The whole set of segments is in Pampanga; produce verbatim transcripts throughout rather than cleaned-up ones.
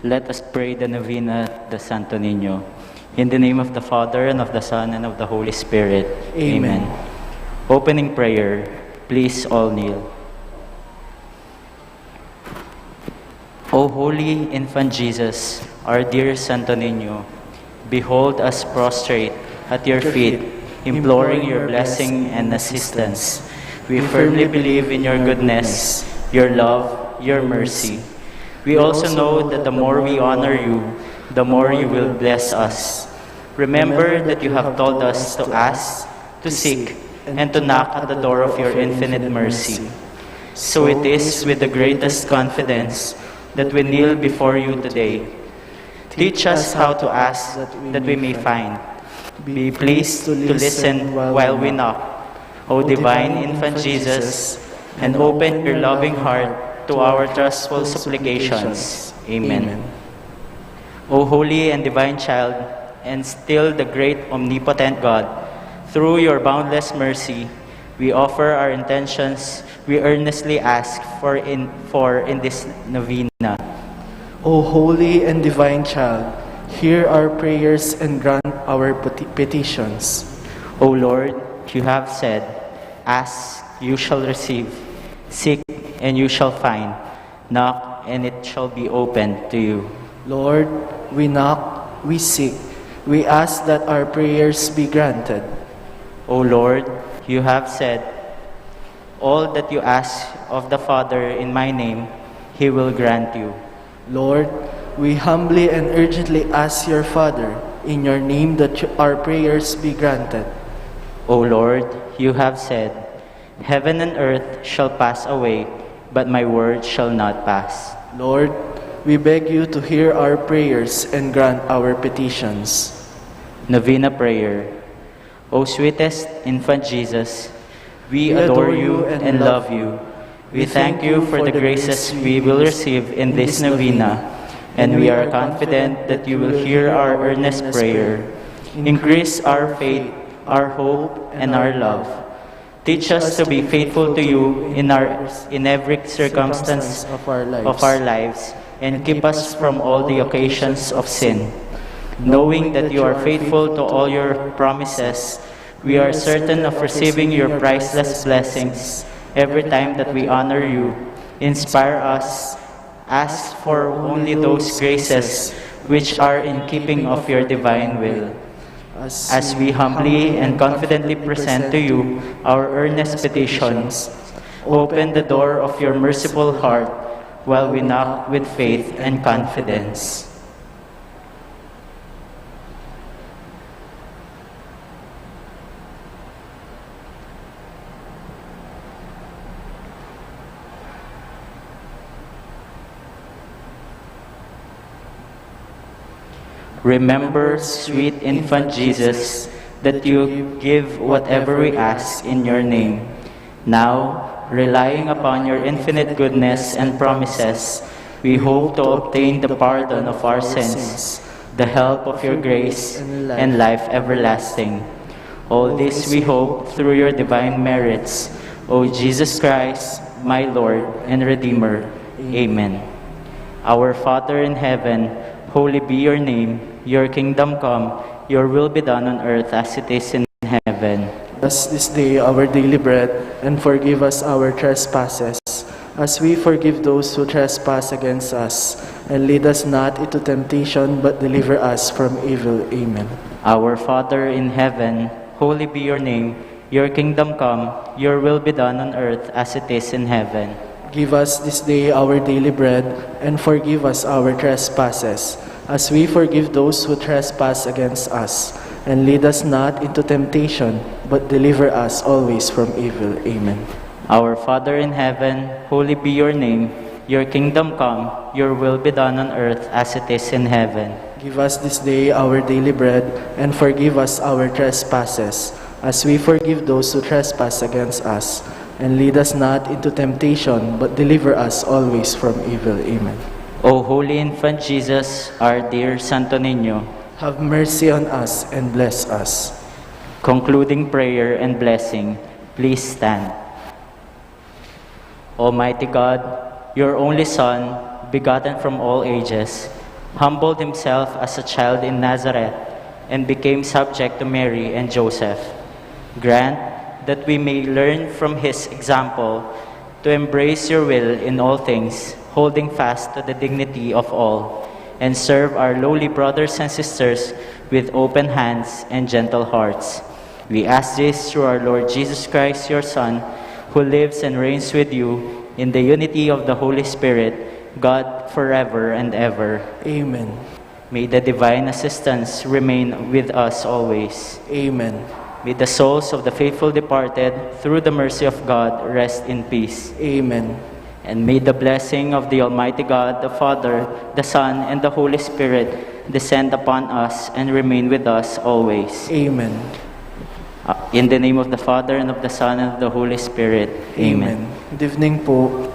Let us pray the Novena de Santo Niño. In the name of the Father, and of the Son, and of the Holy Spirit. Amen. Amen. Opening prayer. Please all kneel. O Holy Infant Jesus, our dear Santo Niño, behold us prostrate at your feet, imploring your blessing and assistance. We firmly believe in your goodness, your love, your mercy. We also know that the more we honor you, the more you will bless us. Remember that you have told us to ask, to seek, and to knock at the door of your infinite mercy. So it is with the greatest confidence that we kneel before you today. Teach us how to ask that we may find. Be pleased to listen while we knock, O divine Infant Jesus, and open your loving heart to our trustful supplications. Amen. O holy and divine child, and still the great omnipotent God, through your boundless mercy, we offer our intentions we earnestly ask for in, for in this novena. O holy and divine child, hear our prayers and grant our peti- petitions. O Lord, you have said, "Ask, you shall receive, seek, and you shall find, knock, and it shall be opened to you." Lord, we knock, we seek, we ask that our prayers be granted. O Lord, you have said, "All that you ask of the Father in my name, he will grant you." Lord, we humbly and urgently ask your Father in your name that our prayers be granted. O Lord, you have said, "Heaven and earth shall pass away, but my word shall not pass." Lord, we beg you to hear our prayers and grant our petitions. Novena prayer. O sweetest Infant Jesus, we adore you and love you. We thank you for the graces we will receive in this novena, and we are confident that you will hear our earnest prayer. Increase our faith, our hope, and our love. Teach us to be faithful to you in our in every circumstance of our lives, and keep us from all the occasions of sin. Knowing that you are faithful to all your promises, we are certain of receiving your priceless blessings every time that we honor you. Inspire us, ask for only those graces which are in keeping of your divine will. As we humbly and confidently present to you our earnest petitions, open the door of your merciful heart while we knock with faith and confidence. Remember, sweet Infant Jesus, that you give whatever we ask in your name. Now, relying upon your infinite goodness and promises, we hope to obtain the pardon of our sins, the help of your grace, and life everlasting. All this we hope through your divine merits, O Jesus Christ, my Lord and Redeemer. Amen. Our Father in heaven, holy be your name. Your kingdom come, your will be done on earth as it is in heaven. Give us this day our daily bread, and forgive us our trespasses, as we forgive those who trespass against us. And lead us not into temptation, but deliver us from evil. Amen. Our Father in heaven, holy be your name. Your kingdom come, your will be done on earth as it is in heaven. Give us this day our daily bread, and forgive us our trespasses, as we forgive those who trespass against us. And lead us not into temptation, but deliver us always from evil. Amen. Our Father in heaven, holy be your name. Your kingdom come, your will be done on earth as it is in heaven. Give us this day our daily bread, and forgive us our trespasses, as we forgive those who trespass against us. And lead us not into temptation, but deliver us always from evil. Amen. O holy Infant Jesus, our dear Santo Niño, have mercy on us and bless us. Concluding prayer and blessing. Please stand. Almighty God, your only Son, begotten from all ages, humbled himself as a child in Nazareth, and became subject to Mary and Joseph. Grant that we may learn from his example to embrace your will in all things, holding fast to the dignity of all, and serve our lowly brothers and sisters with open hands and gentle hearts. We ask this through our Lord Jesus Christ, your Son, who lives and reigns with you in the unity of the Holy Spirit, God, forever and ever. Amen. May the divine assistance remain with us always. Amen. May the souls of the faithful departed, through the mercy of God, rest in peace. Amen. And may the blessing of the Almighty God, the Father, the Son, and the Holy Spirit descend upon us and remain with us always. Amen. Uh, in the name of the Father, and of the Son, and of the Holy Spirit. Amen. Amen. Good evening po.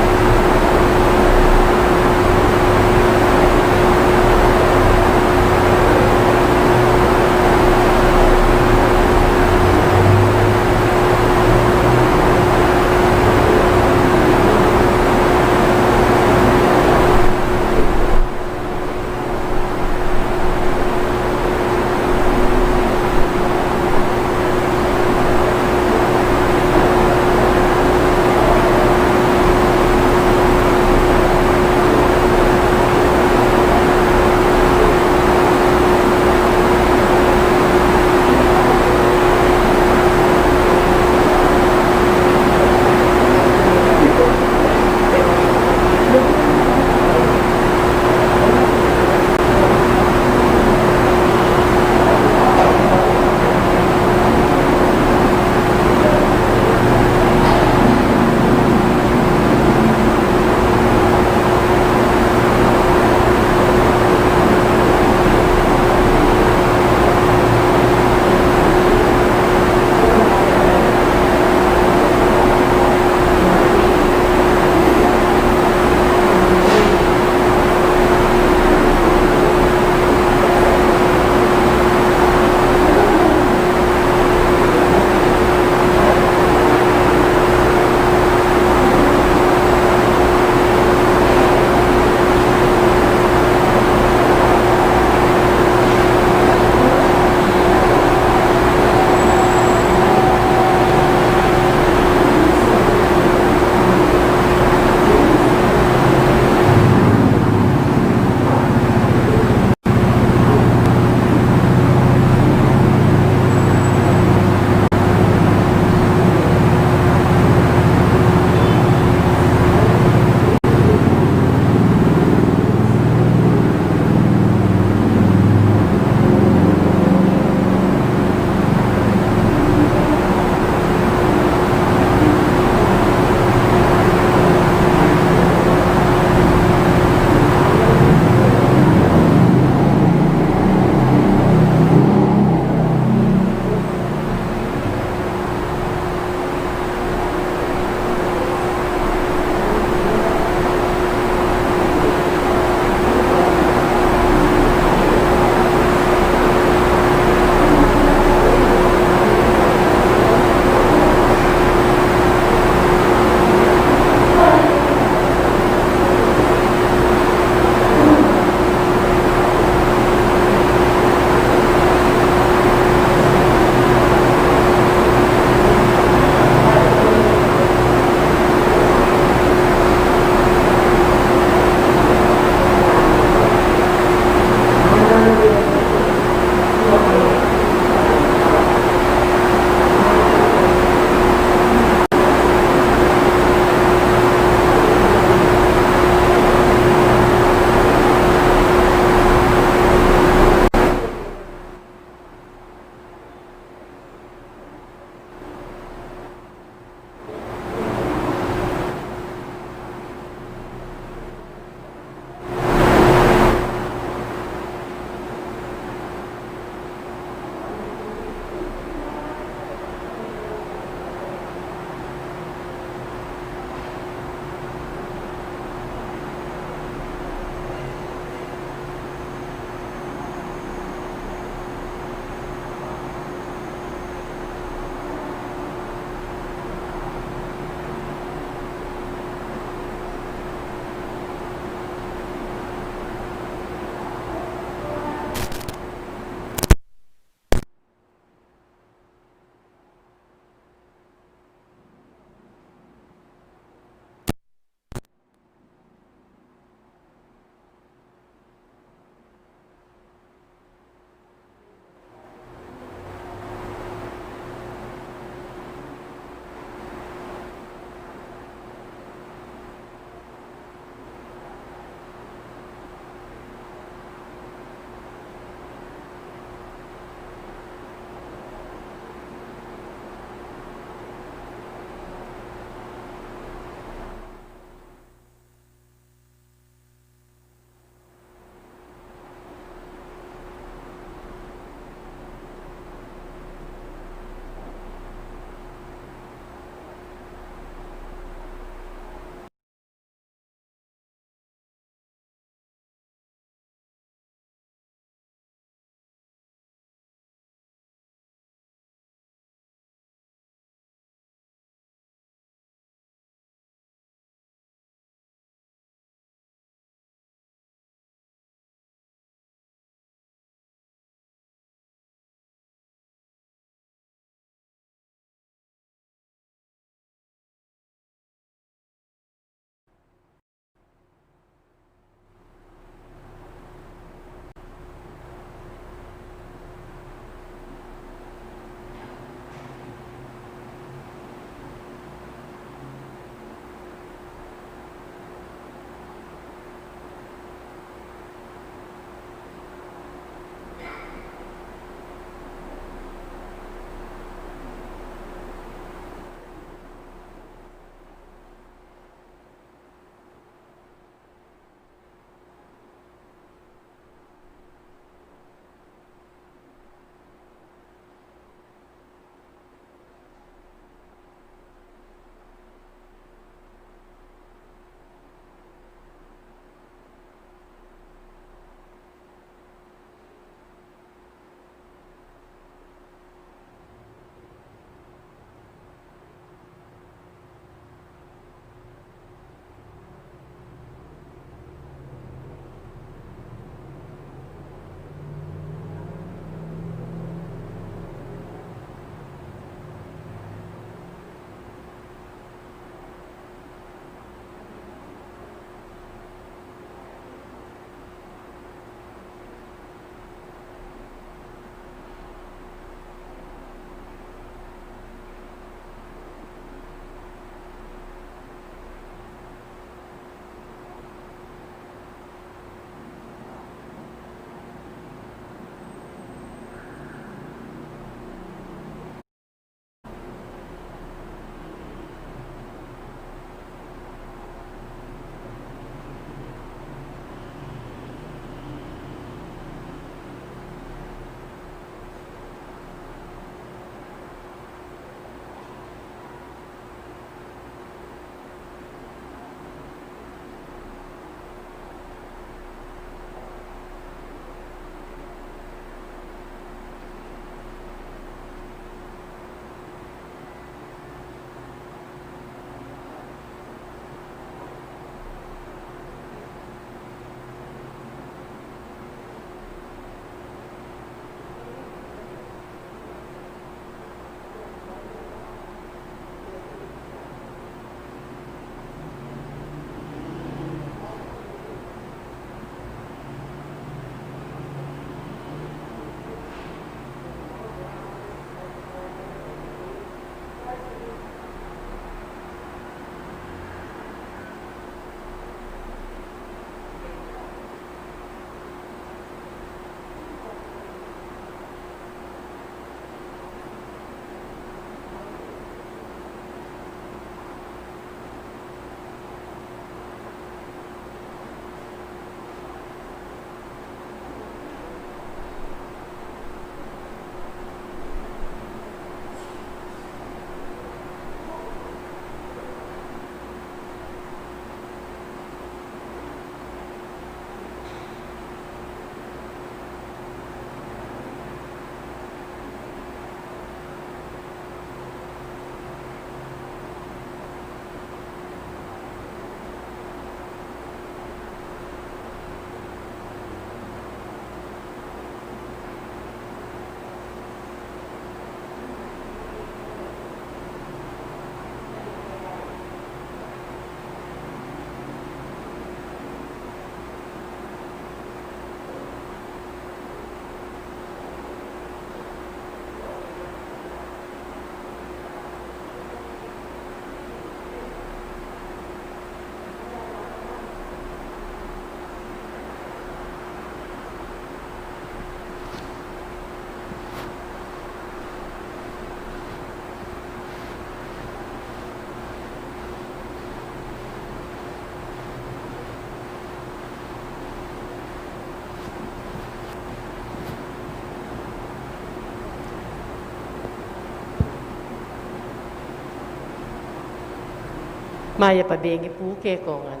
Mayap a bengi pu kekongan.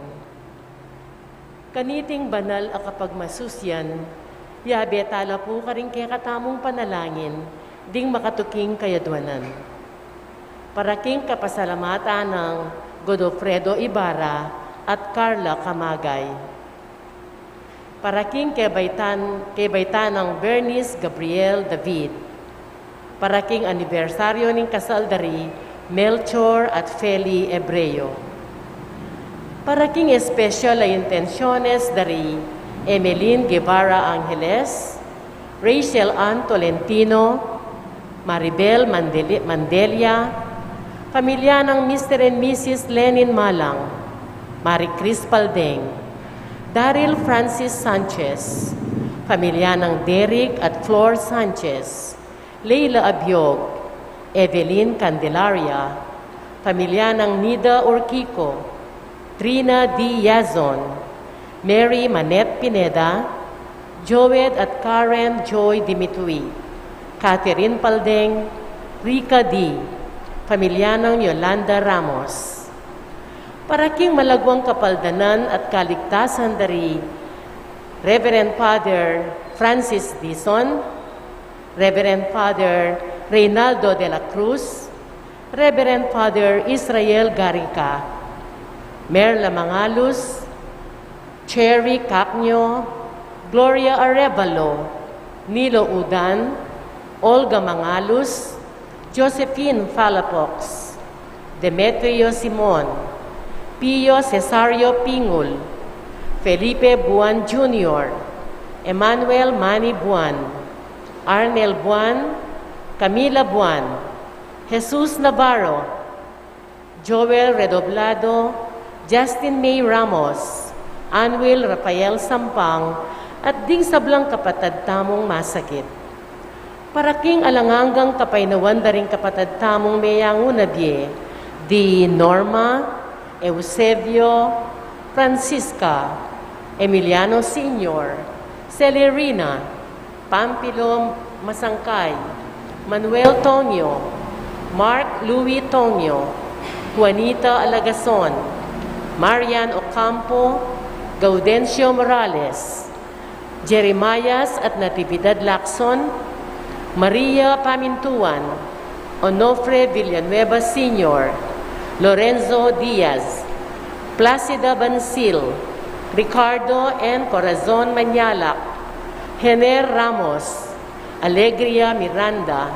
Kaniting banal a kapagmasusyan, yabe tala pu karing kekatamung panalangin ding makatuking kayadwanan. Para king kapasalamatan nang Godofredo Ibarra at Carla Camagay. Para king kebaitan, kebaitan nang Bernice Gabriel David. Para king anibersaryo ning kasal da ri Melchor at Feli Ebreo. Para king espesyal a intensyones da ri Emeline Guevara Angeles, Rachel Ann Tolentino, Maribel Mandeli-, Mandelia, pamilya nang Mister and Missus Lenin Malang, Marie Chris Paldeng, Daryl Francis Sanchez, pamilya nang Derek at Flor Sanchez, Leila Abiog, Evelyn Candelaria, pamilya nang Nida Urquico, Trina D. Yazon, Mary Manette Pineda, Joed at Karen Joy Dimitui, Catherine Paldeng, Rica D., pamilya nang Yolanda Ramos. Para king malagwang kapaldanan at kaligtasan da ri Reverend Father Francis Dizon, Reverend Father Reynaldo de la Cruz, Reverend Father Israel Garrica, Merla Mangalus, Cherry Capño, Gloria Arevalo, Nilo Udan, Olga Mangalus, Josephine Palafox, Demetrio Simon, Pio Cesario Pingul, Felipe Buan Junior, Emmanuel Manny Buan, Arnel Buan, Camila Buan, Jesus Navarro, Joel Redoblado, Justin May Ramos, Anwil Rafael Sampang, at ding sablang kapatad tamung masakit. Para king alang anggang kapaynawan da ring kapatad tamung meyangu na bie, di Norma, Eusebio, Francisca, Emiliano Senior, Celerina, Pampilo Masangkay, Manuel Tongyo, Mark Louis Tongyo, Juanita Alagason, Marian Ocampo, Gaudencio Morales, Jeremias at Natividad Lacson, Maria Pamintuan, Onofre Villanueva Senior, Lorenzo Diaz, Placida Bansil, Ricardo and Corazon Mañalac, Hener Ramos, Alegria Miranda,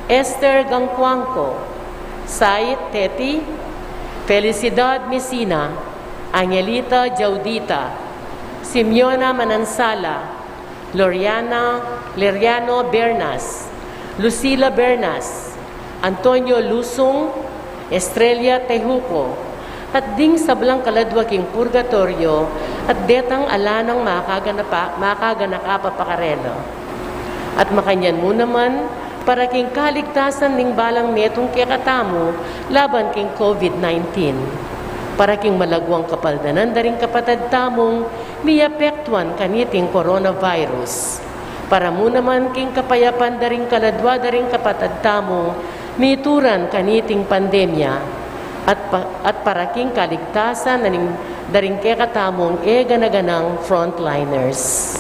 Esther Gangcuangco, Sait Teti, Felicidad Mesina, Angelita Jaudita, Simeona Manansala, Loriana, Leriano Bernas, Lucila Bernas, Antonio Lusung, Estrella Tejuco, at ding sablang kaladwa king purgatoryo, at detang ala nang makaganapa, makaganaka pa karela. At makanyan mu naman, para king kaligtasan ning balang metung kekatamu laban king COVID nineteen. Para king malagwang kapaldanan da ring kapatad tamung miapektuan kaniting coronavirus. Para mu naman king kapayapan da ring kaladwa da ring kapatad tamung mituran kaniting pandemya. At pa-, at para king kaligtasan na ning da ring kekatamung e gana-ganang frontliners.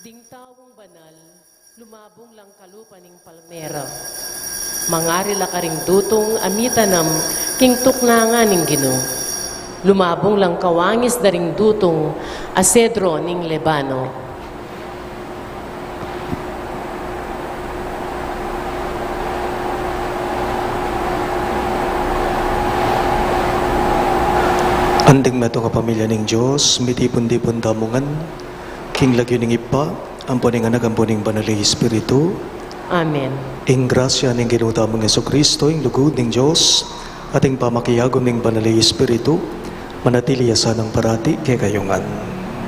Ding taung banal, lumabung lang kalupa ning palmera. Mangari la karing dutung a mitanam king tuknangan ning Ginu. Lumabung lang kawangis da ring dutung a sedro ning Lebano. Anting metung a pamilya ning Dios, mitipun-tipun tamu ngan king lagyu ning Ibpa, ampo ning Anak, ampo ning Banal a Espiritu. Amen. Ing grasya ning Ginu tamung Jesucristo, ing lugud ning Dios, at ing pamakiagum ning Banal a Espiritu, manatili ya sanang parati kekayu ngan.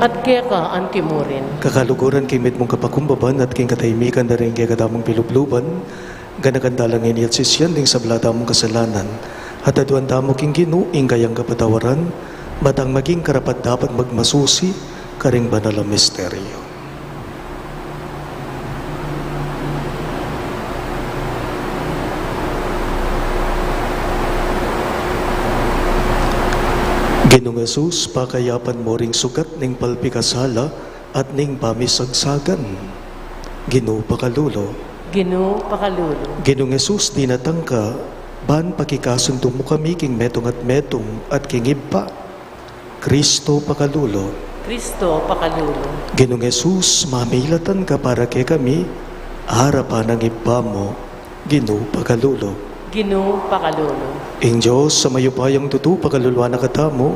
At keka antimurin. Kakaluguran king mitmung kapakumbaban at king katahimikan da ring kekatamung pilubluban, ganakan tala ngeni at sisian ding sabla tamung kasalanan, at aduan tamu king Ginu ing kayang kapatawaran, bang maging karapat-dapat magmasusi karing banal a misteryo. Ginung Jesus, pakayapan mu ring sugat ning palpikasala at ning pamisagsagan. Ginu, pakalulu. Ginu, pakalulu. Ginung Jesus, dinatang ka ban pakikasundu mu kami king metung at metung at king Ibpa. Kristo, pakalulu. Kristo, pakalulu. Ginung Jesus, mamilatan ka para kekami, arapan ning Ibpa mu. Ginu, pakalulu. Ginu, pakalulu. Ing Dios a mayupayang tutu, pakaluluan na katamu,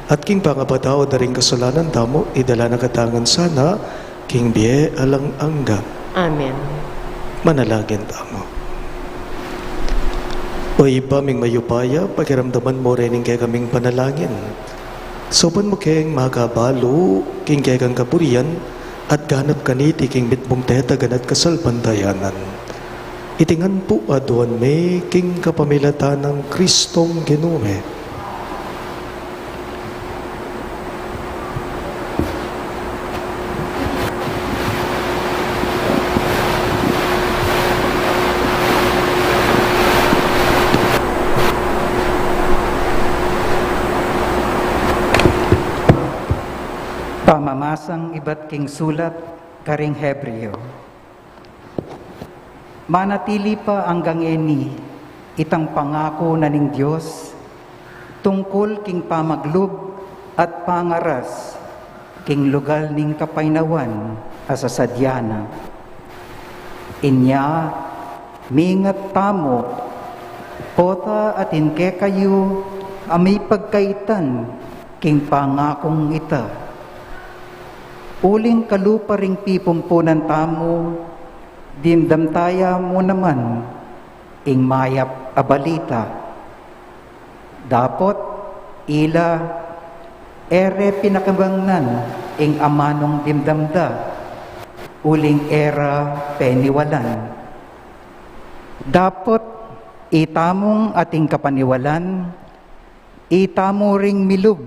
at king pangapatawad da ring kasalanan tamu, idala na katamu ngan sana king bie alang angga. Amen. Manalangin tamu. O Ibpa ming mayupaya, pakiramdaman mu reni ing kekaming panalangin. Saupan mu keng makabalu king kekang kaburian at ganap kaniti king mitmung tetagan at kasalpantayanan. Iti ngan pu aduan mi king kapamilatan nang Kristong Ginu mi. Pamamasang ibat king sulat karing Hebreo. Manatili pa anggang ngeni itang pangaku na ning Dios tungkul king pamaglub at pangaras king lugal ning kapainawan a sasadya na. Inya, mingat tamu, pota atin kekayu a mipagkaitan king pangakung ita. Uling kalupa ring pipumpunan tamu, dimdam taya mu naman ing mayap a balita. Dapot ila e re pinakabangnan ing amanung dimdam da, uling e ra peniwalan. Dapot itamung ating kapaniwalan, itamu ring milub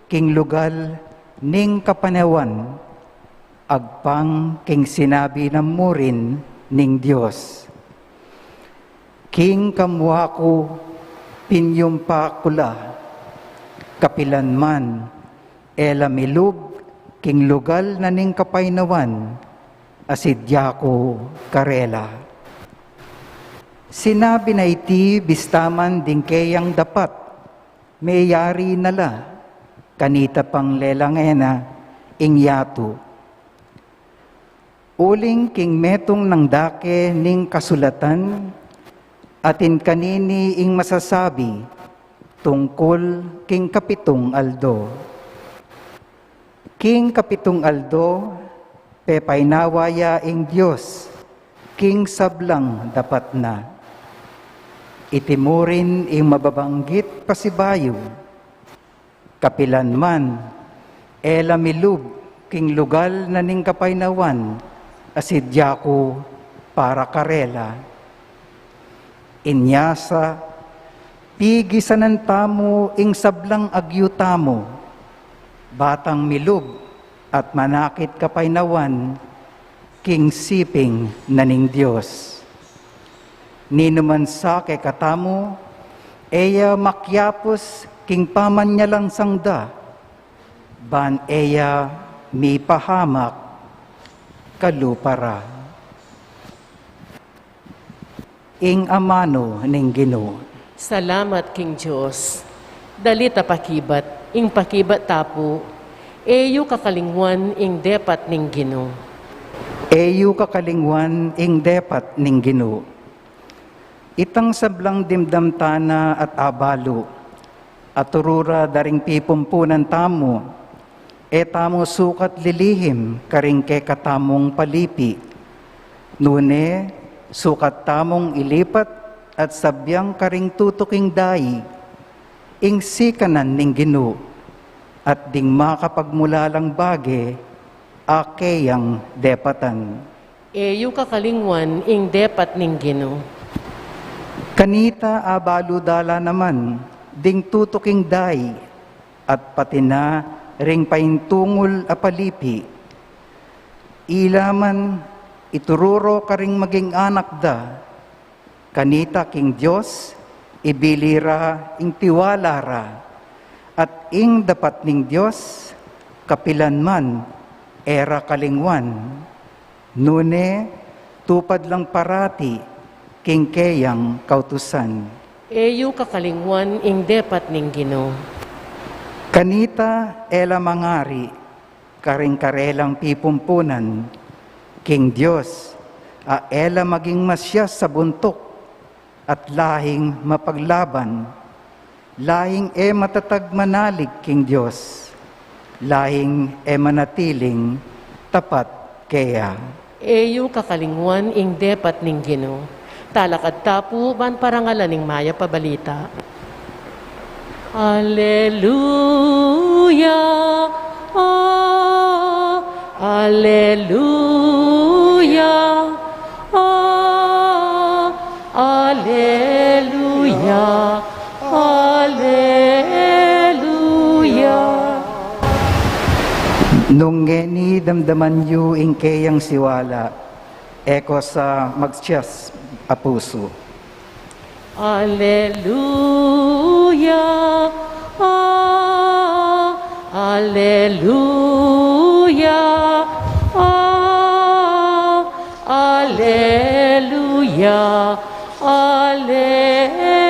king lugal ning kapainawan, agpang king sinabi na murin ning Dios. King kamua ku pinyumpa ku la, kapilan man e la milub king lugal na ning kapainawan a sidya ku karela. Sinabi na iti bista man ding keyang dapat meyari na la, kanita pang lelange na ing yatu. Uling king metung nang dake ning kasulatan, atin kanini ing masasabi tungkul king kapitung aldo. King kapitung aldo, pepainawa ya ing Dios king sablang dapat na. Iti murin ing mababanggit pasibayu, kapilan man e la milub king lugal na ning kapainawan a sidya ku para karela. Inya sa, pigisanan tamu ing sablang agyu tamu, batang milub at manakit kapainawan king siping na ning Dios. Ninuman sa kekatamu, e ya makyapus king pamanyalansang da, ban e ya mipahamak. kalupa ra. Ing amanu ning Ginu. Salamat king Dios. Dalit a pakibat, ing pakibat ta pu, e yu kakalingwan ing depat ning Ginu. E yu kakalingwan ing depat ning Ginu. Itang sablang dimdam tana at abalu, aturura daring pipumpunan tamu, e tamu sukat lilihim karing kekatamung palipi. Nune, sukat tamung ilipat at sabian karing tutuking dai, ing sikanan ning Ginu, at ding makapagmulalang bage, a keyang depatan. E yu kakalingwan ing depat ning Ginu. Kanita abalu da la naman ding tutuking dai, at pati na ring paintungul a palipi. Ila man itururo karing maging anak da, kanita king Dios, ibili ra ing tiwala ra, at ing dapat ning Dios, kapilan man, e ra kalingwan. Nune, tupad lang parati, king keyang kautusan. E yu kakalingwan ing depat ning Ginu. Kanita, e la mangari, karing karelang pipumpunan, king Dios, a e la maging masias a buntuk, at lahing mapaglaban, lahing e matatag manalig king Dios, lahing e manatiling tapat keya. E yu kakalingwan ing depat ning Ginu. Talakad ta pu ban parangalan ing mayap a balita. Aleluya, ah, aleluya, ah, aleluya, aleluya. Nung ngeni damdaman yu ing keyang siwala, e ko sa magsias a pusu. Aleluya, ah, aleluya, ah, aleluya, aleluya.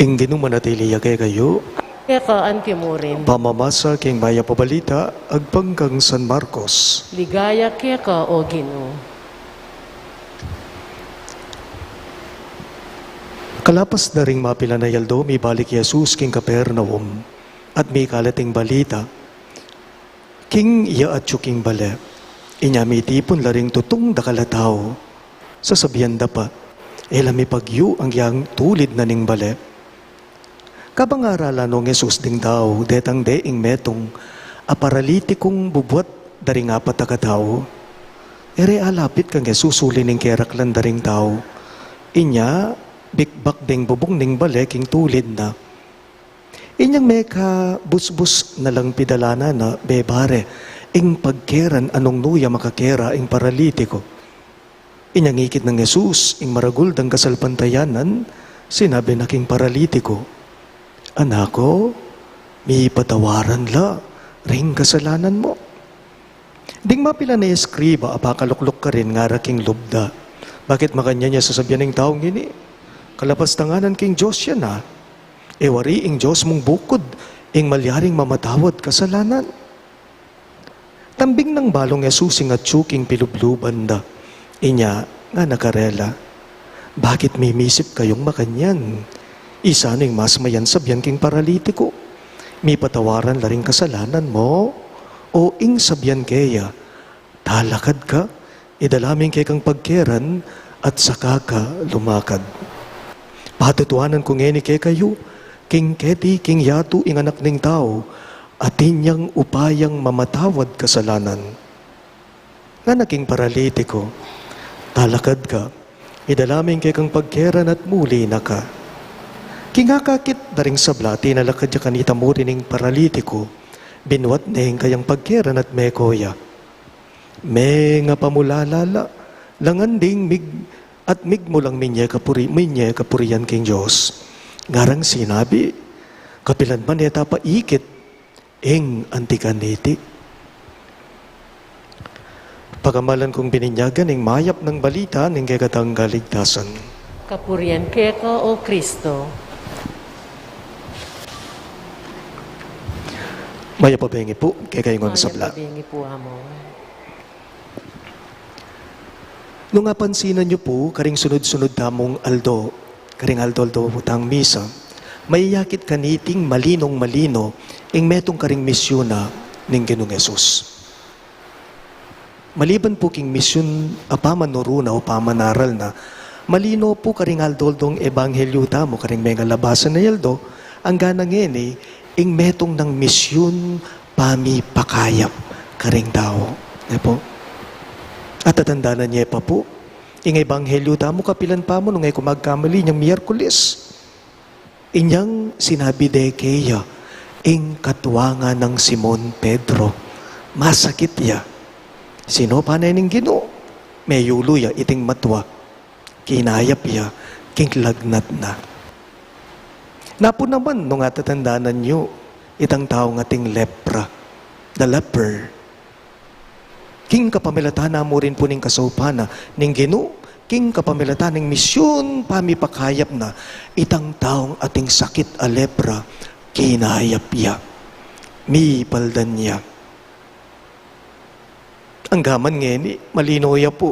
Ing Ginu manatili ya kekayu. Keka anti mu rin. Pamamasa king mayap a balita agpang kang San Marcos. Ligaya keka, O Ginu. Kalapas da ring mapilan a aldo, mibalik i Jesus king Capernaum, at mikalat ing balita king ya atyu king bale. Inya mitipun la ring tutung dakal a tau. Sasabian da pa, e la mipagyu ang yang tulid na ning bale. Kabang aralan nong Jesus ding tau, detang de ing metung a paralitikung bubuat da ring apat a katau. E re alapit kang Jesus uli ning keraklan da ring tau. Inya, bikbak deng bubung ning bale king tulid na. Inyang mekabusbus na lang pidalanan na bebare ing pagkeran a nung nu ya makakera ing paralitiko. Inyang ikit nang Jesus ing maragul dang kasalpantayanan, sinabi na king paralitiko, "Anak ko, mipatawaran la ring kasalanan mu." Ding mapilan a eskriba a pakalukluk karin ngara king lub da, "Bakit makanyan ya sasabian ning taung ini? Kalapas tanganan king Dios ya na. E wari ing Dios mung bukud ing malyaring mamatawad kasalanan?" Tambing nang balung Jesus ing atyu king pilubluban da. Inya ngana karela, "Bakit mimisip kayung makanyan? Isanu ing mas mayan sabian king paralitiko, 'Mipatawaran la ring kasalanan mu', o ing sabian keya, 'Talakad ka, idala me ing kekang pagkeran at saka ka lumakad'? Patutuanan ku ngeni kekayu, king keti king yatu ing Anak ning Tau, atin yang upayang mamatawad kasalanan." Ngana king paralitiko, "Talakad ka, idala me ing kekang pagkeran at muli na ka." King akakit da ring sabla, tinalakad ya kanita muri ning paralitiko, binuat ne ing kayang pagkeran at meko ya. Mengapamulala la, langan ding mig-, at migmulang minye kapuri-, minye kapurian king Dios. Ngarang sinabi, "Kapilan man e ta pa ikit ing anti kaniti?" Pagamalan kung bininyagan ing mayap nang balita ning kekatang kaligtasan. Kapurian keka, O Kristo. Mayap a bengi pu kekayu ngan sabla. Mayap a bengi pu, Among. Nung apansinan yu pu, karing sunud-sunud tamung aldo, karing aldo-aldo tang misa, mayayakit kaniting malinong-malino ing metung karing misyun na ning Ginung Jesus. Maliban pu king misyun a pamanuru na o pamanaral na, malino pu karing aldo-aldong ebanghelyu tamu karing mengalabasan a aldo, angga na ngeni ing metung nang misyun pamipakayap karing tau. Ne pu? At tatandanan ye pa pu, ing ebanghelyu tamu kapilan pa mu, nung e ku magkamali, inyang Miyerkules. Inyang sinabi de keya ing katuangan nang Simon Pedro. Masakit ya. Sinopan ne ning Ginu. Meyulu ya iting matua. Kinayap ya king lagnat na. Napu naman nung atatandanan yu itang taung ating lepra, the leper. King kapamilatan na mu rin pu ning kasaupan na ning Ginu, king kapamilatan ning misyun pamipakayap na, itang taung ating sakit a lepra, kinayap ya. Mipaldan ya. Anggaman ngeni, malino ya pu.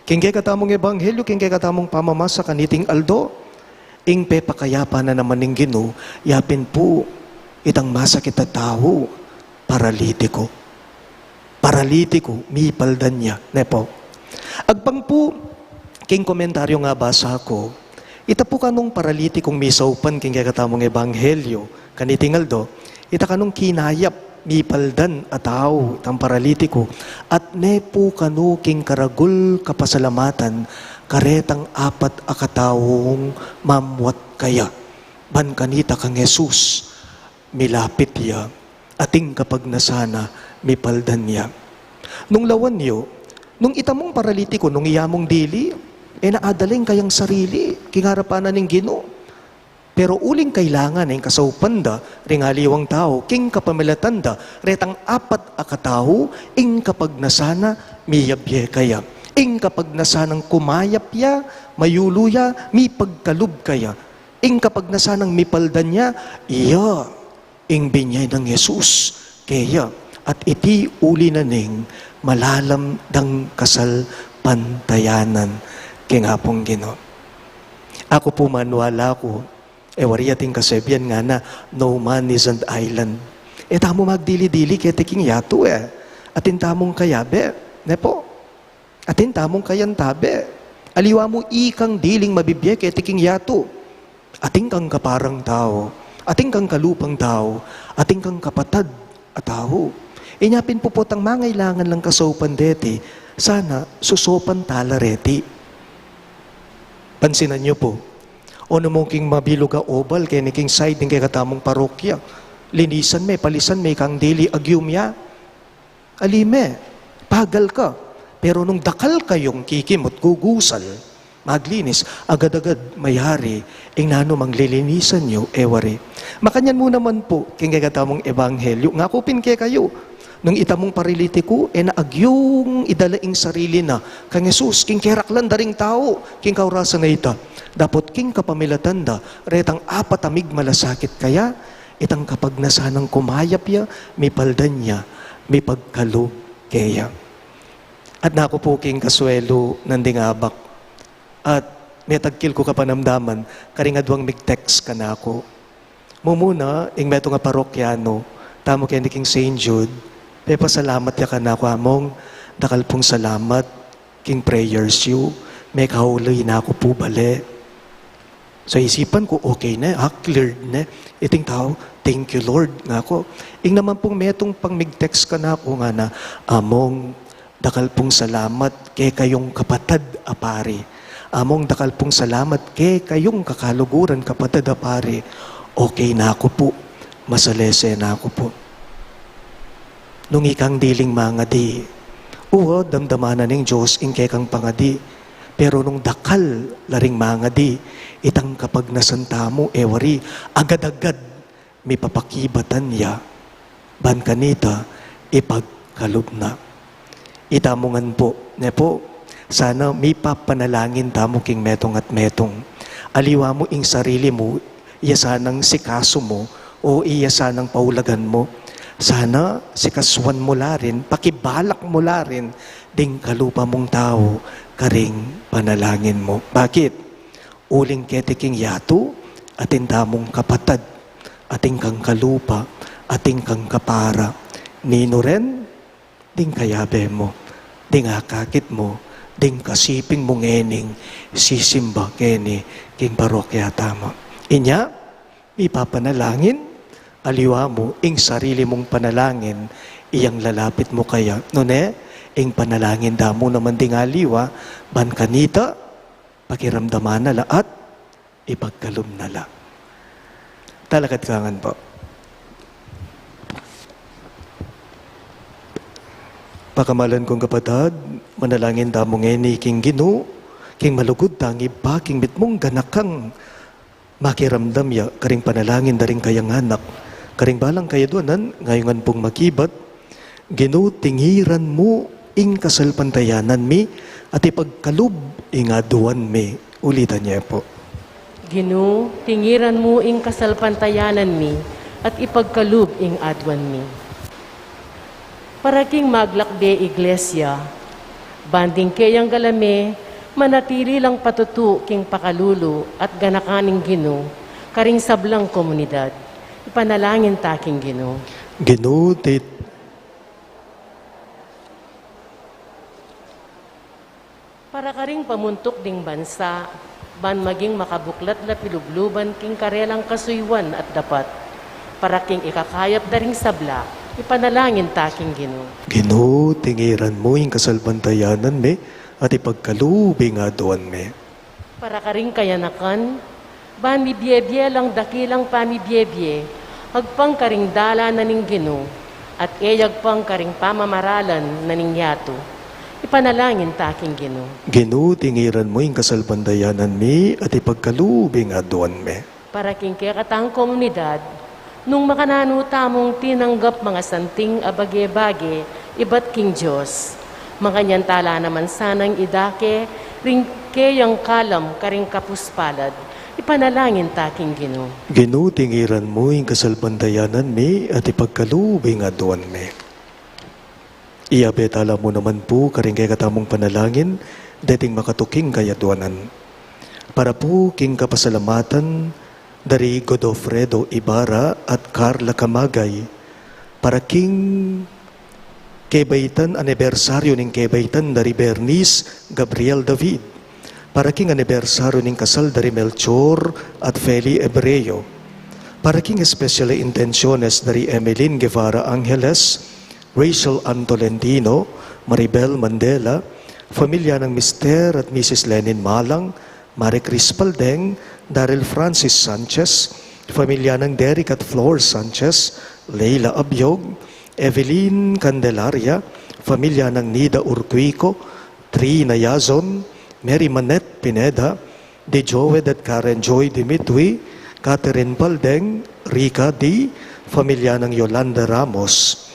King kekatamung ebanghelyu, king kekatamung pamamasa kaniting aldo, ing pepakayapan na naman ning Ginu, yapin pu itang masakit a tau, paralitiku. Paralitiku, mipaldan ya, ne pu? Agpang pu, king komentaryu a basa ku, ita pu kanung paralitikung misaupan king kekatamung ebanghelyu kaniting aldo, ita kanung kinayap, mipaldan a tau, itang paralitiku, at ne pu kanu king karagul kapasalamatan karetang apat a kataung mamwat kaya. Ban kanita kang Jesus, milapit ya, ating kapagnasan na, mipaldan ya. Nung lawan yu, nung ita mung paralitiku, nung iya mung dili, e na adala ing kayang sarili king arapan na ning Ginu. Pero uling kailangan na ing kasaupan da ring aliwang tau, king kapamilatan da retang apat a katau, ing kapagnasan na miyabie kaya. Ing kapagnasan nang kumayap ya, mayulu ya, mipagkalub kaya. Ing kapagnasan nang mipaldan ya, iya ing binie nang Jesus keya, at iti uli na ning malalam dang kasalpantayanan king Apung Ginu. Aku pu maniwala ku, e wari ating kasebian ngana, no man is an island. E tamu magdili-dili keti king yatu e. Atin tamung kayabe, ne pu? Atin tamung kayantabe. Aliwa mu ikang diling mabibie keti king yatu. Atin kang kaparang tau, atin kang kalupang tau, atin kang kapatad a tau. Inya pin pu potang mangailangan lang kasaupan deti, sana susaupan tala reti. Pansinan yu pu, o nu mu king mabilug a oval keni king side ning kekatamung parokya, linisan me, palisan me ikang dili, agyum ya. Ali me, pagal ka. Pero nung dakal kayung kikimut, gugusal, maglinis, agad-agad mayari ing nanumang lilinisan yu, e wari. Makanyan mu naman pu king kekatamung ebanghelyu, ngaku pin kekayu, nung ita mung paralitiku, e na agyung idala ing sarili na kang Jesus king keraklan da ring tau king kaurasan a ita. Dapot king kapamilatan da retang apat a migmalasakit kaya, itang kapagnasan nang kumayap ya, mipaldan ya, mipagkalub keya. At naku pu king kasuelu nang ding abak, at metagkil ku kapanamdaman karing aduang mig-text kanaku. Mumuna, ing metung a parokyanu tamu keni king Saint Jude, pepasalamat ya kanaku, "Among, dakal pung salamat king prayers yu, mekauli na ku pu bale." So, isipan ku, okay ne, ah, cleared ne iting tau, "Thank you, Lord," ngaku. Ing naman pung metung pang mig-text kanaku, ngana, "Among, dakal pung salamat kekayung kapatad a pari. Among, dakal pung salamat kekayung kakaluguran kapatad a pari. Okay na ku pu. Masalese na ku pu." Nung ikang diling mangadi, uwa, damdaman na ning Dios ing kekang pangadi. Pero nung dakal la ring mangadi itang kapagnasan tamu, e wari, agad-agad mipapakibatan ya, ban kanita ipagkalub na. Itamu ngan pu, ne pu, sana mipapanalangin tamu king metung at metung. Aliwa mu ing sarili mu, iya sanang sikasu mu, o iya sanang paulagan mu. Sana sikasuan mu la rin, pakibalak mu la rin, ding kalupa mung tau, karing panalangin mu. Bakit? Uling keti king yatu, atin tamung kapatad, atin kang kalupa, atin kang kapara. Ninu ren, ding kayabe mu, ding akakit mu, ding kasiping mu ngening sisimba keni king parokya tamu. Inya, mipapanalangin, aliwa mu, ing sarili mung panalangin, iyang lalapit mu kaya. Nune, ing panalangin da mu naman ding aliwa, ban kanita, pakiramdaman na la at ipagkalub na la. Talakad ka ngan pu. Pakamalan kung kapatad, manalangin tamu ngeni king Ginu, king malugud tang Ibpa, king mitmung ganakang makiramdam ya karing panalangin da ring kayang anak, karing balang kayadwanan, ngayungan pung makibat, Ginu, tingiran mu ing kasalpantayanan mi, at ipagkalub ing aduan mi. Ulitan ye pu. Ginu, tingiran mu ing kasalpantayanan mi, at ipagkalub ing aduan mi. Para king maglakbe Iglesia, ban ding keyang galame, manatili lang patutu king pakalulu at ganakan ning Ginu, karing sablang komunidad. Ipanalangin ta king Ginu. Ginu, ti- Para karing pamuntuk ding bansa, ban maging makabuklat la pilubluban king karelang kasuyuan at dapat. Para king ikakayap da ring sabla, ipanalangin ta king Ginu. Ginu, tingiran mu ing kasalpantayanan mi, at ipagkalub ing aduan mi. Para karing kayanakan, ban mibie-bie lang dakilang pamibie-bie, agpang karing dalan na ning Ginu, at e agpang karing pamamaralan na ning yatu. Ipanalangin ta king Ginu. Ginu, tingiran mu ing kasalpantayanan mi, at ipagkalub ing aduan mi. Para king kekatang komunidad, nung makananu tamung tinanggap mangasanting a bage-bage ibat king Dios, makanyan ta la naman sanang idake ring keyang kalam karing kapuspalad, ipanalangin ta king Ginu. Ginu, tingiran mu ing kasalpantayanan mi, at ipagkalub ing aduan mi. Iyabe ta la mu naman pu karing kekatamung panalangin, deting makatuking kayadwanan. Para pu king kapasalamatan da ri Godofredo Ibarra at Carla Camagay, para king kebaitan anibersaryu ning kebaitan da ri Bernice Gabriel David, para king anibersaryu ning kasal da ri Melchor at Feli Ebreo, para king espesyal a intensyones da ri Emeline Guevara Angeles, Rachel Ann Tolentino, Maribel Mandela, familya nang Mister at Missus Lenin Malang, Marie Chris Paldeng, Daryl Francis Sanchez, familya nang Derek at Flor Sanchez, Leila Abiog, Evelyn Candelaria, familya nang Nida Urquico, Trina Yazon, Mary Manette Pineda, De Joed at Karen Joy Dimitri, Catherine Paldeng, Rica D, familya nang Yolanda Ramos.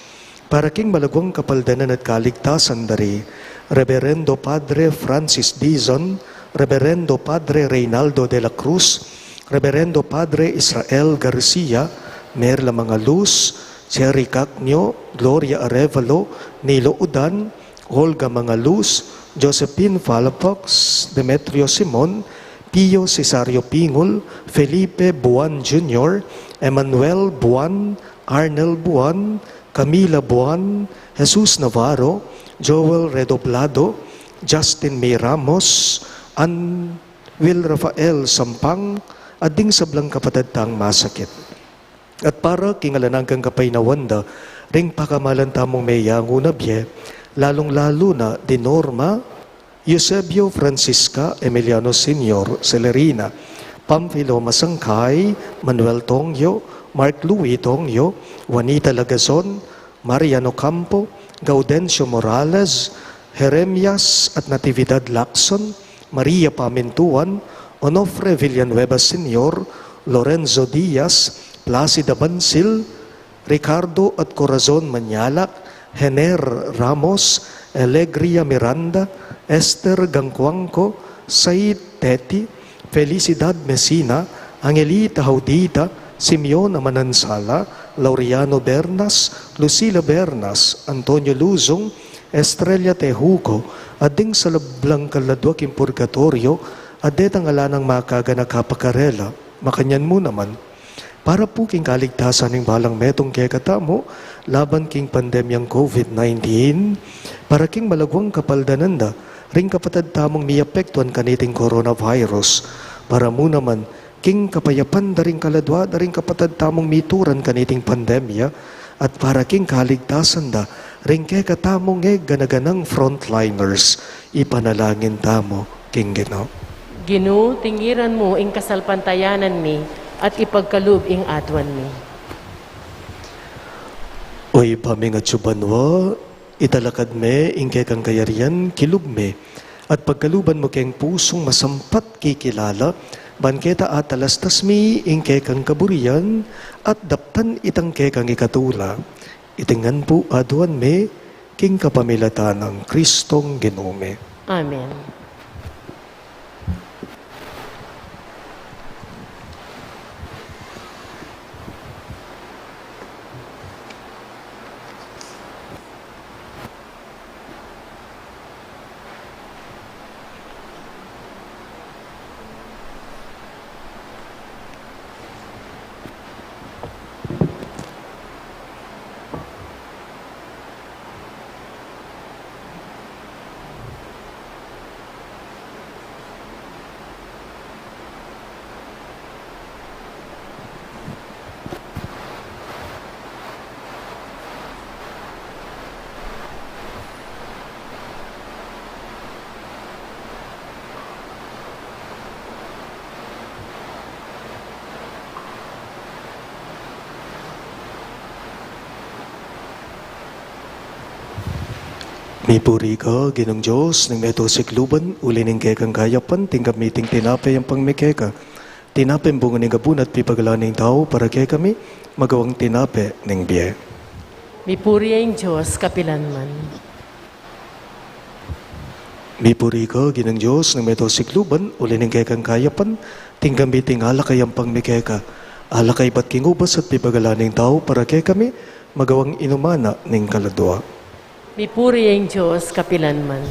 Para king malagwang kapaldanan at kaligtasan da ri Reverendo Padre Francis Dizon, Reverendo Padre Reynaldo de la Cruz, Reverendo Padre Israel Garcia, Merla Mangaluz, Cherry Cacnio, Gloria Arevalo, Nilo Udan, Olga Mangaluz, Josephine Palafox, Demetrio Simon, Pio Cesario Pingul, Felipe Buan Junior, Emmanuel Buan, Arnel Buan, Camila Buan, Jesus Navarro, Joel Redoblado, Justin May Ramos, Anwil Rafael Sampang, at ding sablang kapatad tang masakit. At para king alang anggang kapaynawan da ring pakamalan tamung meyangu na bie, lalung-lalu na di Norma, Eusebio Francisca Emiliano Senior Celerina, Pamfilo Masangkay, Manuel Tongyo, Mark Louis Tongyo, Juanita Lagazon, Mariano Campo, Gaudencio Morales, Jeremias at Natividad Lacson, Maria Pamintuan, Onofre Villanueva Senior, Lorenzo Diaz, Placida Bansil, Ricardo at Corazon Mañalac, Hener Ramos, Elegria Miranda, Esther Gangcuangco, Said Teti, Felicidad Mesina, Angelita Haudita, Simeon Amanansala, Laureano Bernas, Lucila Bernas, Antonio Luzon, Estrella Tejuco, at ding sablang kaladua king purgatorio, at detang ala nang makaganaka pa karela, makanyan mu naman. Para pu king kaligtasan ning balang metung kekatamu, laban king pandemyang COVID nineteen, para king malaguang kapaldanan da, ring kapatad tamung miapektuan kaniting coronavirus, para mu naman, king kapayapan da ring kaladua da ring kapatad tamung mituran kaniting pandemya, at para king kaligtasan da, ring kekatamung e gana-ganang frontliners, ipanalangin tamu king Ginu. Ginu, tingiran mu ing kasalpantayanan mi, at ipagkalub ing aduan mi. O Ibpa ming atsu banua, italakad me ing kekang kayarian kilub mi, at pagkaluban mu keng pusung masampat kikilala, ban keta atalastas mi ing kekang kaburian, at daptan itang kekang ikatula. Iti ngan pu aduan mi, king kapamilatan nang Kristong Ginu mi. Amen. Mipuri ka, Ginung Dios ning meto sikluban, uli ning kekang kayapan, tinggap mi iting tinape yampang mi keka. Tinape bunga ning gabun at pipagalan ning tau para kekami, magawang tinape ning bie. Mipuri ya ing Dios kapilanman. Mipuri ka, Ginung Dios ning meto sikluban, uli ning kekang kayapan, tinggap mi iting alak a yampang mi keka. Alak a ibat king ubas at pipagalan ning tau para kekami, magawang inuman na ning kaladua. Mipuri ya ing Dios kapilanman.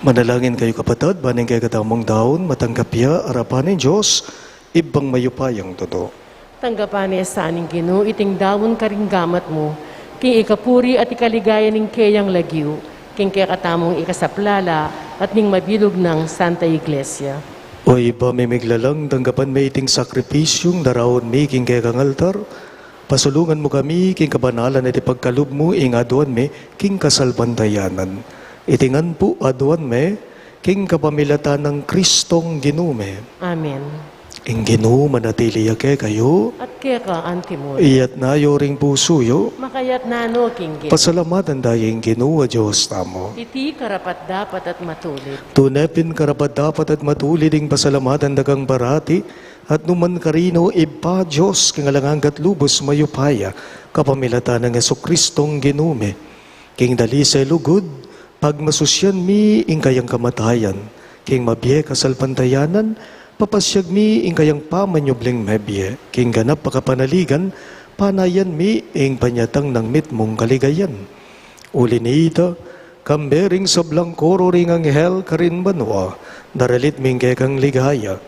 Manalangin kayu, kapatad, ban ing kekatamung daun matanggap ya arapan ning Dios, Ibpang mayupayang tutu. Tanggapan na sa ning Ginu iting daun karing gamat mu, king ikapuri at ikaligaya ning keyang lagyu, king kekatamung ikasaplala at ning mabilug nang Santa Iglesia. O Ibpa ming miglalang, tanggapan me iting sakripisyung daraun mi king kekang altar, pasulungan mu kami king kabanalan at ipagkalub mu ing aduan mi king kasalpantayanan. Iti ngan pu aduan mi king kapamilatan nang Kristong Ginu mi. Amen. Ing Ginu manatili ya kekayu. At keka antimurin. Iyatna yu ring pusu yu. Makayatna no king Ginu. Pasalamatan da ing Ginu a Dios tamu. Iti karapat-dapat at matulid. Tune pin karapat-dapat at matulid ing pasalamatan da kang parati, at numan karin, O Ibpa, Dios king alang angga at lubus mayupaya, kapamilatan nang Jesukristong Ginu mi. King dalise lugud, pagmasusyan mi ing kayang kamatayan, king mabie kasalpantayanan, papasyag mi ing kayang pamanyubling mebie, king ganap a kapanaligan, panayan mi ing panyatang nang mitmung kaligayan. Uli nita, kambe ring sablang koro ring anghel karin banua, daralit mi ing kekang ligaya.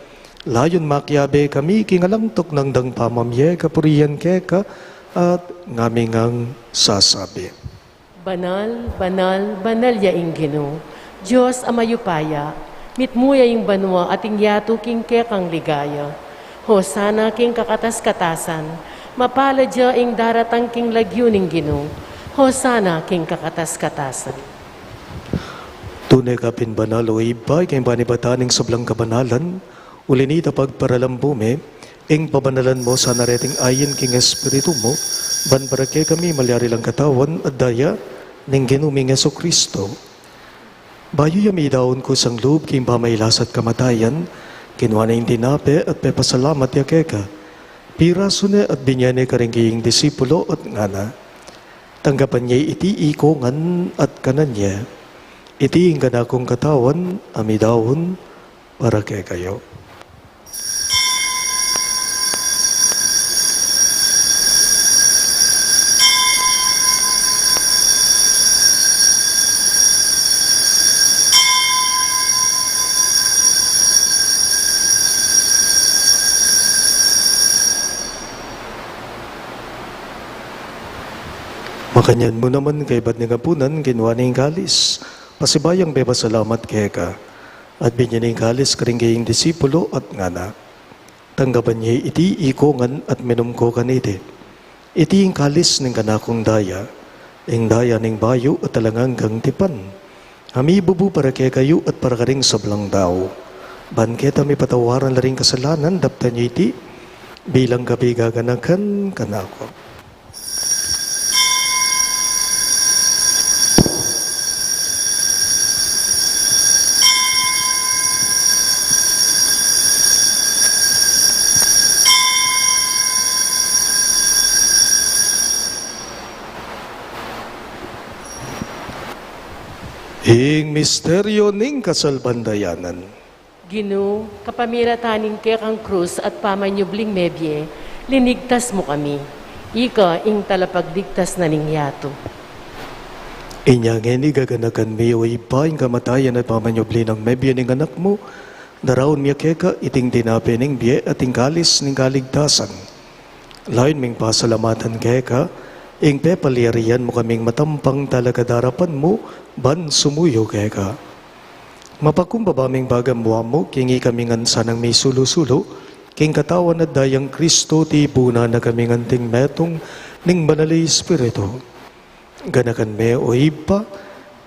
Layun makiabe kami king alang tuknang dang pamamie kapurian keka, at ngami ngang sasabi. Banal, banal, banal ya ing Ginu, Dios a mayupaya, mitmu ya ing banua at ing yatu king kekang ligaya. Hosana king kakatas-katasan, mapalad ya ing daratang king lagyu ning Ginu, Hosana king kakatas-katasan. Tune ka pin banal, o Ibpa, ika ing panibatan ning sablang kabanalan, uli na nita pagparalambu mi ing pabanalan mu sana reting ayin king Espiritu mu, ban para kekami malyari lang katawan at daya ning Ginu ming Jesucristo. Bayu ya midaun kusang lub king pamailas at kamatayan, kinua ne ing tinape at pepasalamat ya keka, pirasu ne at binye ne karing kayang disipulo at ngana: Tanggapan ye iti ikongan at kanan ye. Iti ing kanakung katawan a midaun para kekayu. Makanyan mu naman kaybat ning apunan, kinua ne ing kalis, pasibayung pepasalamat keka, at binye ne ing kalis karing kayang disipulo at ngana: Tanggapan ye iti ikongan at minum ko kaniti. Iti ing kalis ning kanakung daya, ing daya ning bayu at alang anggang tipan, a mibubu para kekayu at para karing sablang tau, ban keta mipatawaran la ring kasalanan. Daptan ye iti bilang kapigaganakan kanaku. Ing misteryu ning kasalpantayanan. Ginu, kapamilatan ning kekang krus at pamanyubling mebie, linigtas mu kami. Ika ing talapagligtas na ning yatu. Inya ngeni gaganakan mi, o Ibpa, ing kamatayan at pamanyubli nang mebie ning Anak mu, daraun mi keka iting tinape ning bie at ing kalis ning kaligtasan. Layun ming pasalamatan keka ing pepalyarian mu kaming matampang talakad arapan mu ban sumuyu keka. Mapakumbaba ming pagamuan mu king ikami ngan sanang misulu-sulu king katawan at dayang Kristo, tipunan na kaming anting metung ning Banal a Espiritu. Ganakan me, o Ibpa,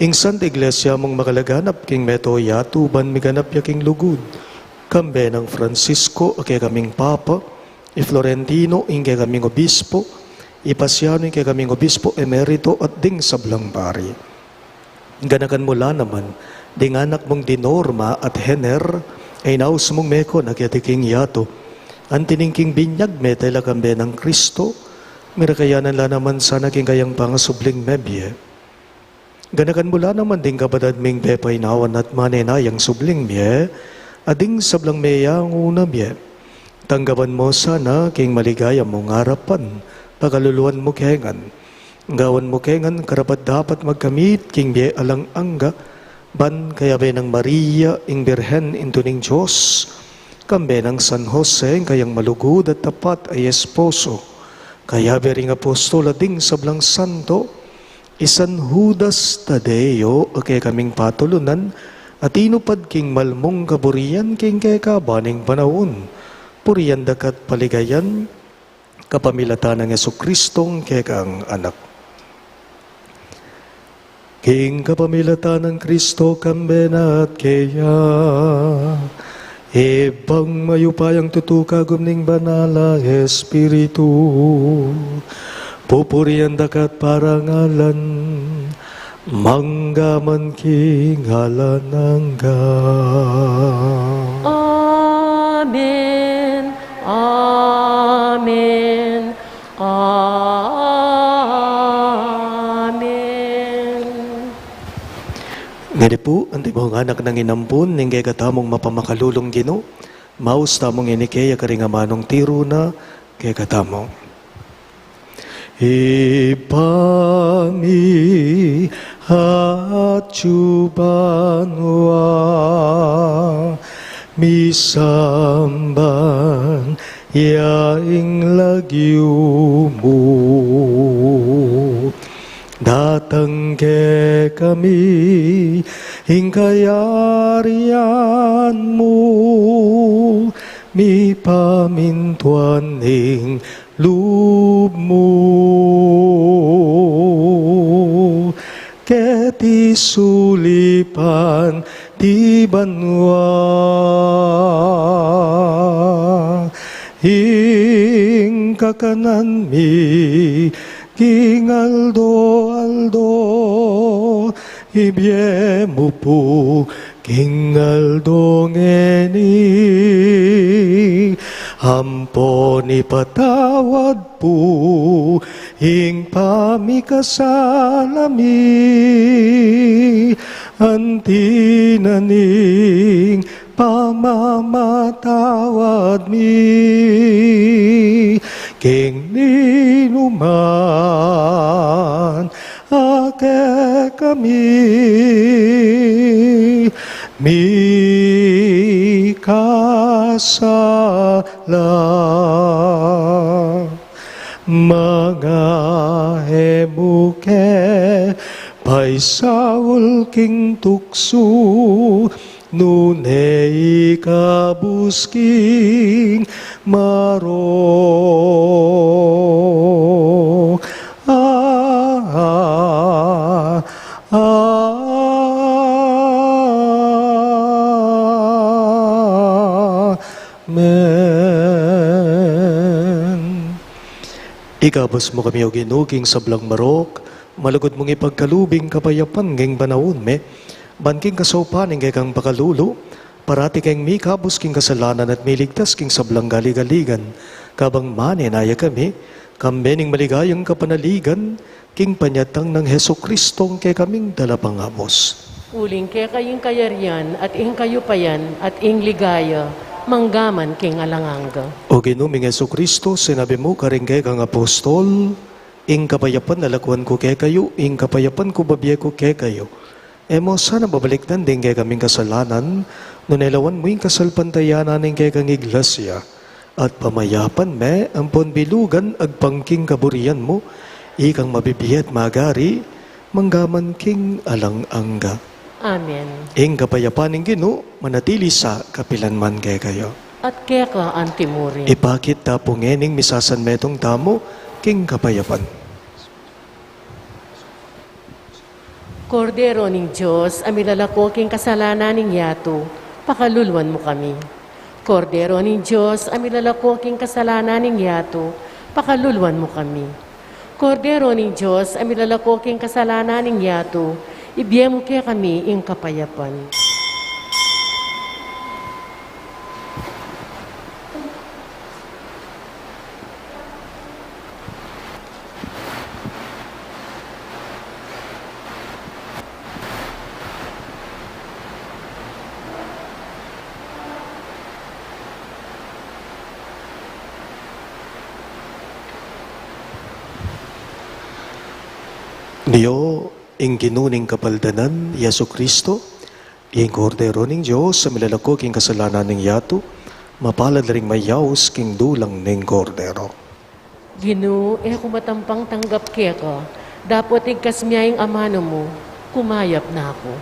ing Santa Iglesia mung makalaganap king mabilug a yatu ban miganap ya king lugud, kambe nang Francisco a kekaming Papa, i Florentino ing kekaming Obispo, i Paciano ing kekaming Obispo Emerito at ding sablang pari. Ganakan mu la naman ding anak mung di Norma at Hener, a inaus mung meko na keti king yatu. Anti ning king binyag me tela kambe nang Kristo, mirakayanan la naman sana king kayang pangasubling mebie. Ganakan mu la naman ding kapatad ming pepainawan at manenayang subling mie, at ding sablang meyangu na mie. Tanggapan mu sana king maligaya mung arapan, pakaluluan mu kengan. Gawan mu kengan karapat-dapat magkamit king bie alang angga, ban kayabe nang Maria ing Birhen, Indu ning Dios, kambe nang San Jose ing kayang malugud at tapat a esposo, kayabe ring apostol at ding sablang santo, i San Judas Tadeo a kekaming patulunan, a tinupad king malmung kaburian king kekaban ning panaun, purian daka at paligayan, kapamilatan nang Jesucristong kekang Anak. King kapamilatan nang Kristo, kambe na at keya, Ibpang mayupayang tutu, kagum ning Banal a Espiritu, pupurian daka at parangalan, mangga man king alang angga. Amen. Amen. Amen. Ngeni pu, antimong anak nang inampun ning kekatamung mapamakalulung Ginu, maus tamung ini keya karing amanung tiru na kekatamu. Ibpa mi, atyu banua, misamban ya ing lagyu mu. Datang kekami ing kayarian mu, mipamintuan ing lub mu keti sulip Pan di banua, ing kakanan mi king aldo-aldo, ibie mu pu king aldo ngeni. Ampon ipatawad pu ing pamikasala mi, anti na ning pamamatawad mi king ninuman a kekami mikasala. Manga e mu ke paisaul king tuksu, nune ikabus king marok. Ah, ah, ah, amen. Ikabus mu kami, O Ginu, king sablang marok, malugud mung ipagkalub ing kapayapan king panaun mi, ban king kasaupan ning kekang pakalulu, parati keng mikabus king kasalanan at miligtas king sablang galigaligan, kabang manenaya kami, kambe ning maligayang kapanaligan, king panyatang nang Jesucristo a kekaming Talapangabus. Uling keka ing kayarian, at ing kayupayan, at ing ligaya, manggaman king alang angga. O Ginu ming Jesucristo, sinabi mu karing kekang apostol, ing kapayapan lalakuan ku kekayu, ing kapayapan ku babie ku kekayu. E mu sana babalikdan ding kekaming kasalanan, nune lawan mu ing kasalpantayanan ning kekang Iglesia, at pamayapan me ampon bilugan agpang king kaburian mu, ikang mabibie at magari, manggaman king alang angga. Amen. Ing kapayapan ning Ginu, manatili sa kapilan man kekayu. At keka anti mu rin. Ipakit ta pu ngening misasanmetung tamu king kapayapan. Kordero ning Dios, a milalako king kasalanan ning yatu, pakaluluan mu kami. Kordero ning Dios, a milalako king kasalanan ning yatu, pakaluluan mu kami. Kordero ning Dios, a milalako king kasalanan ning yatu, ibie mu kekami ing kapayapan. Nio ing Ginu ning kapaldanan, Jesucristo, ing Kordero ning Dios, a milalako king kasalanan ning yatu, mapalad la ring mayaus king dulang ning Kordero. Ginu, e ku matampang tanggap keka, dapot igkas mu ya ing amanu mu, kumayap na ku.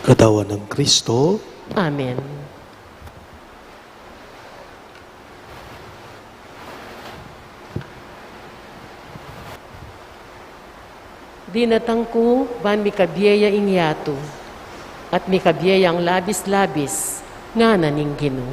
Katawan nang Kristo. Amen. Dinatang ku ban mikabie ya ing yatu, at mikabie yang labis-labis, ngana ning Ginu.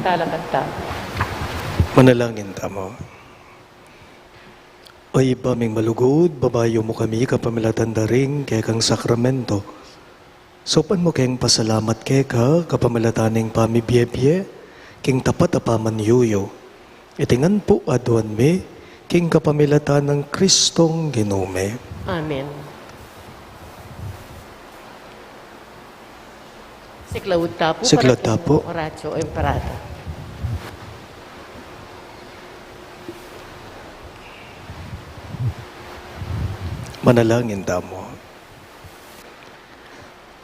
Talakad ta. Manalangin tamu. O Ibpa ming malugud, babayu mu kami kapamilatan da ring kekang sakramento. Saupan mu keng pasalamat keka kapamilatan ning pamibie-bie king tapat a pamanyuyu. Iti ngan pu aduan mi king kapamilatan nang Kristong Ginu mi. Amen. Siklaud ta pu. Siklaud ta pu. Oratio Imperata. Manalangin tamu.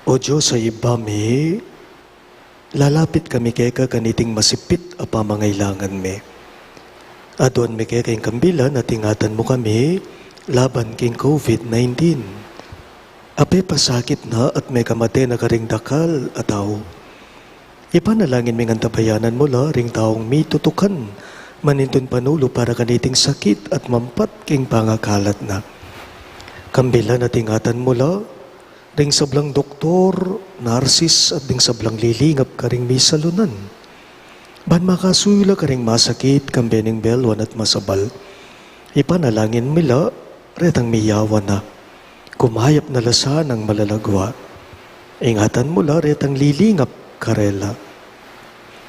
O Dios a Ibpa mi, lalapit kami keka kaniting masipit a pamangailangan mi. Aduan mi keka ing kambilan at ingatan mu kami laban king COVID nineteen. Apepasakit na at mekamate na karing dakal a tau. Ipanalangin mi ngan tabayanan mu la ring taung mitutukan manintun panulu para kaniting sakit at mampat king pangakalat na. Kambilan at ingatan mu la ring sablang doktor, narsis, at ding sablang lilingap karing misalunan, ban makasuyu la karing masakit kambe ning belwan at masabal. Ipanalangin mi la retang miyawan na. Kumayap na la sanang malalagua. Ingatan mu la retang lilingap karela.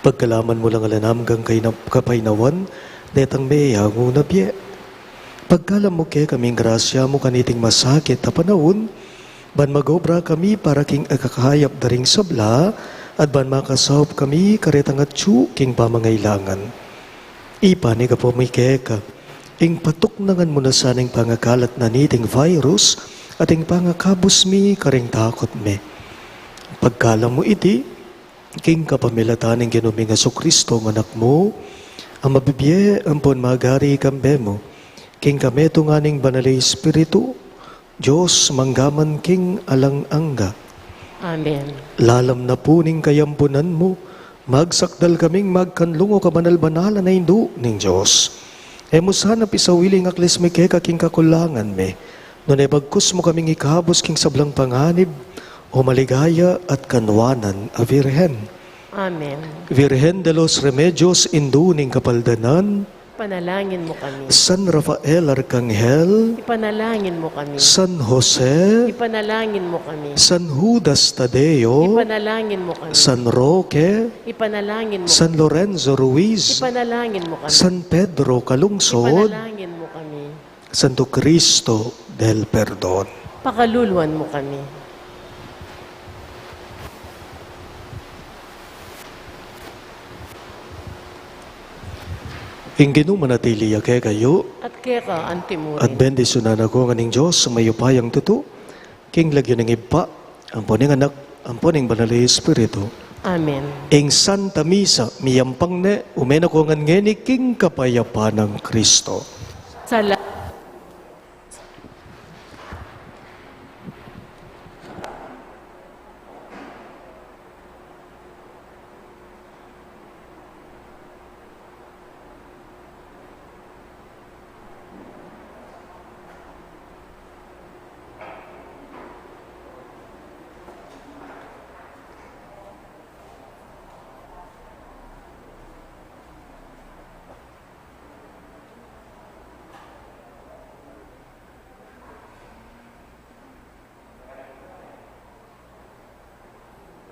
Pagkaluban mu lang ala namgang kaina-, kapainawan detang meyangu na bie. Pagkalam mu kekami ing grasya mu kaniting masakit a panaun, ban mag-obra kami para king ikakayap da ring sabla, at ban makasaup kami karetang atyu king pamangailangan. Ipanyawad mi keka ing patuknangan mu na sana ing pangakalat na niting virus at ing pangakabus mi karing takut mi. Pagkalam mu iti, king kapamilatan ning Ginu ming Jesucristo, ing Anak mu, a mabibie ampon magari kambe mu, king kametungan ning Banal a Espiritu, Dios, mangga man king alang angga. Amen. Lalam na pu ning kayampunan mu, magsakdal kaming magkanlungu kabanal-banalan a Indu ning Dios. E mu sana pisawili ing aklis mi keka king kakulangan mi, nune bagkus mu kaming ikabus king sablang panganib, o maligaya at kanuanan a Virgen. Amen. Virgen de los Remedios, Indu ning Kapaldanan, ipanalangin mu kami. San Rafael Arkanghel, ipanalangin mu kami. San Jose, ipanalangin mu kami. San Judas Tadeo, ipanalangin mu kami. San Roque, ipanalangin mu kami. San Lorenzo Ruiz, ipanalangin mu kami. San Pedro Calungsod, ipanalangin mu kami. Santo Cristo del Perdon, pakaluluan mu kami. Ing Ginu manatili ya kekayu. At keka antimurin. At bendisyunan na kayu ngan ning Dios a mayupayang tutu, king lagyu ning Ibpa, ampon ning Anak, ampon ning Banal a Espiritu. Amen. Ing Santa Misa miyampang ne, ume na kayu ngan ngeni king kapayapan nang Cristo. Sala-